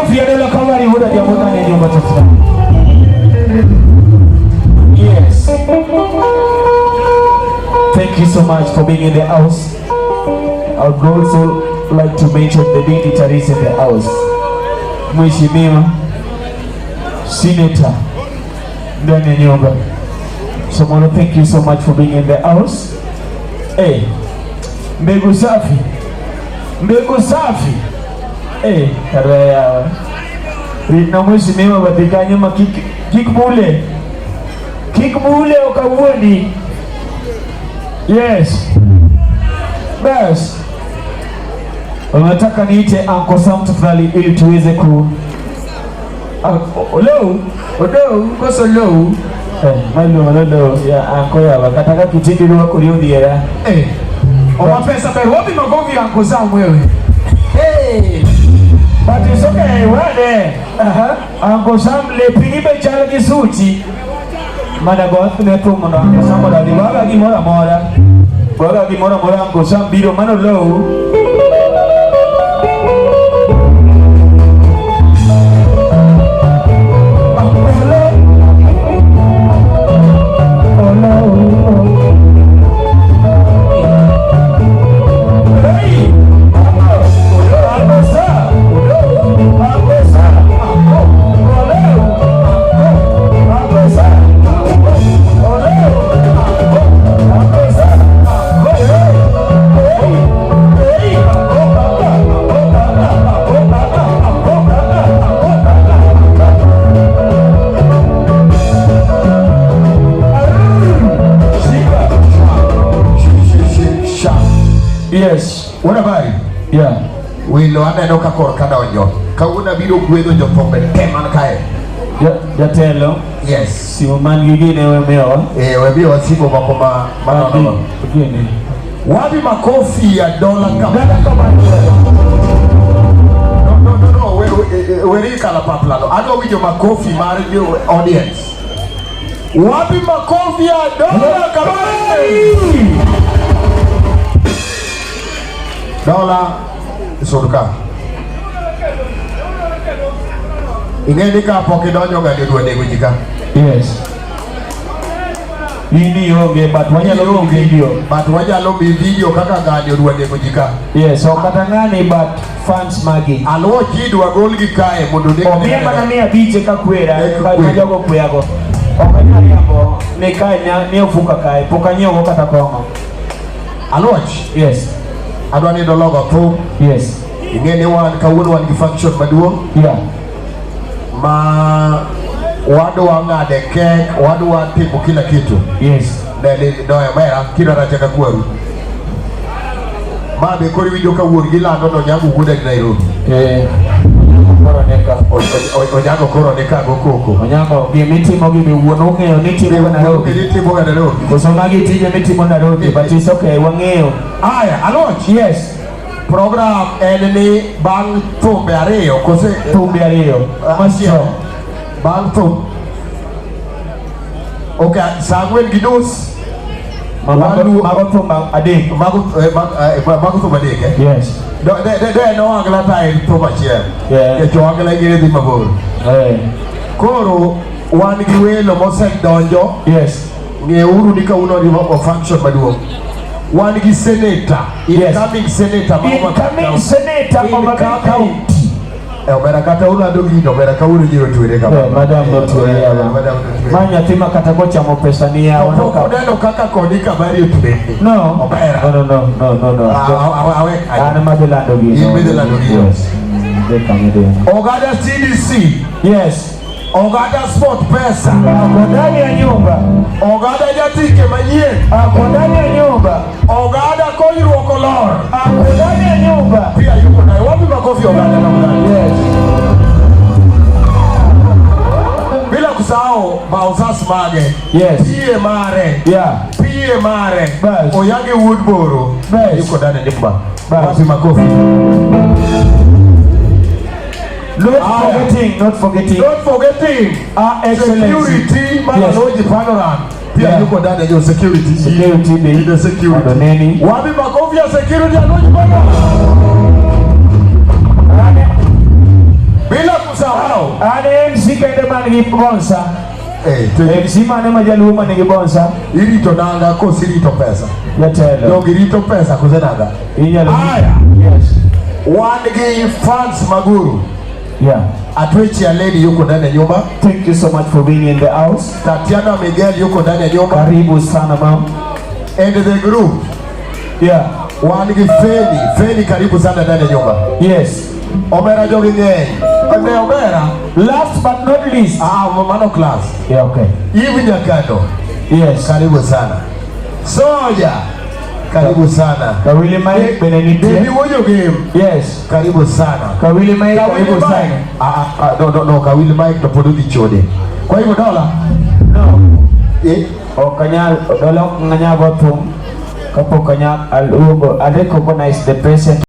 makofi ya Dola Kavari huda jambo ndani ya nyumba tafadhali. Yes. Thank you so much for being in the house. I would also like to mention the dignitaries in the house. Mheshimiwa Senator ndani ya nyumba. Somolo, thank you so much for being in the house. Hey, mbegu safi, mbegu safi. Hey, karaya. Ritna mheshimiwa batikanya ma kik kik mule. Kik mule okawuondi. Yes. Bas. Unataka niite Uncle Sam tafadhali ili tuweze ku Olou, Odou, koso lou. Eh, maluongo lolo ya anko yawa kata ka kitindi rwakori odhiera. Eh. Oma pesa ber wapi makofi ya Uncle Sam wewe? Hey! But it's okay, wade. Aha. Uncle Sam lepi gi be chal gi suchi. Mana goth ne thum mondo Uncle Sam odhi waga gimoro amora. Waga gimoro amora Uncle Sam biro mano low. Yes. Wuod habari? Yeah. Welo aneno ka korka donjo. Kawuono abiro gwedho jothumbe te man kae. Jatelo. Yes. Simu man gi gine we miyowa. Eh, we miyowa simu moko ma manono. Gine. Wapi makofi ya dola kama. No, no, no, no, we, we, weri kalapaplano. Adwa winjo makofi mar jo audience. Wapi makofi ya Dola Kabari? Dola sud ka. Ing'e ni ka pok idonjo ng'ani odwa nego ji ka. Yes. In ionge but wanyalo miyi video. But wanyalo miyi video kaka ng'ani odwa nego ji ka. Yes, ok kata ng'ani but fans magi. Aluo ji dwa gol gi kae mondo oneg. Omiya mana 500 eka kwera, Eka ka kwera. jogo kweyago. Ok anyal riambo ni kae ni ofuka kae, pok anyiewogo kata kong'o. Aluoch, Yes, adwa ni dologo thum. yes, Ing'e ni wan kawuono wan gi function maduong' yeah. ma wadwa ng'ade kek, wadwa timo kila kitu. Yes. Ne ni doyo mera kidwa rachaka kwaru. Ma be koro iwinjo ka wuon gi lando ni Onyango wuoda ni Nairobi. Eh. Koro neka. Onyango koro ni ka go koko. Onyango gimitimo gi be wuon ong'eyo ni timo ga Nairobi. Gitimo ga Nairobi. Koso magi tije mitimo Nairobi but it's okay wang'eyo. Aya, Aloch. Yes. Program en ni bang' thumbe ariyo kose Thumbe ariyo. Macho. Bang' thum. Okay, saa ang'wen gi nus. Mago thum adek. Mago mago thum adek eh? Yes. Do de de de no angla ta en thum achiel. Yeah. Nikech ohangla ing'e dhi mabor. Eh. Koro wan gi welo mosedonjo. Yes. Ng'euru ni kawuono ni o function maduong'. Wan gi senator. Yes. Incoming senator ma Homa Bay Incoming County. senator Homa Bay Incoming. County. Eh, omera kata ulando gino, omera kawuono ji otwere kama. Eh, madam notwere Eh, yawa. madam notwere. Ma nyathi ma kata kochamo pesa ni yawa. To pok uneno kaka koni kabari otwere. No. Omera. No, no, no, no, no, no. Ah, ah, ah, awe- An ema dhi lando gino. In midhi lando gino. Yes. Dhi kama idhiye. Oganda CDC. Yes. Oganda Sport Pesa. Ako ndani ya nyumba. Oganda jatike manyien. Ako ndani ya nyumba. Oganda konyruok olor. Ako ndani ya nyumba. Pia yuko naye. Wapi makofi Oganda tafadhali? Yes. Bila kusahau Bausas Mage. Yes. PA mare. Yeah. PA mare. Bas. Oyange Wuod Boro. Bas. Yuko ndani ya nyumba. Bas. Wapi makofi? Not Aya. forgetting, not forgetting. Not forgetting Our Excellency. security man Yes. Aloji Panoran. Pia Yeah. yuko ndani ya hiyo security. Security be. The security. Odoneni. Wapi makofi ya security Aloji Panoran? Bila kusahau An MC kende man gi bonsa. eh, MC mane ma jaluo man gi bonsa? Irito nanga koso irito pesa? Jatelo. Donge irito pesa kose nanga? Inyalo. Aya. Yes. Wan gi fans maguru. Atwechi ya Lady yuko ndani ya nyumba. Thank you so much for being in the house. Tatiana Miguel yuko ndani ya nyumba. Karibu sana, mam. And the group. Wan gi Feni. Feni, karibu sana ndani ya nyumba. Omera jogi ng'eny. Ne omera. Last but not least. Ah, mano class. Yeah, okay. Hivi Nyakando. Karibu sana. Soja. Karibu sana. Kawili Mike bende nitie. Baby Wojo Game. Karibu sana. Kawili Mike, Kawili karibu Mike. sana. Ah, ah, ah, no, Kawili Mike to pod odhi chode. Kwa hivyo Dola. No. Eh? Ok anyal, Dola ok anyal go thum kapok anyal aluongo, I recognize the present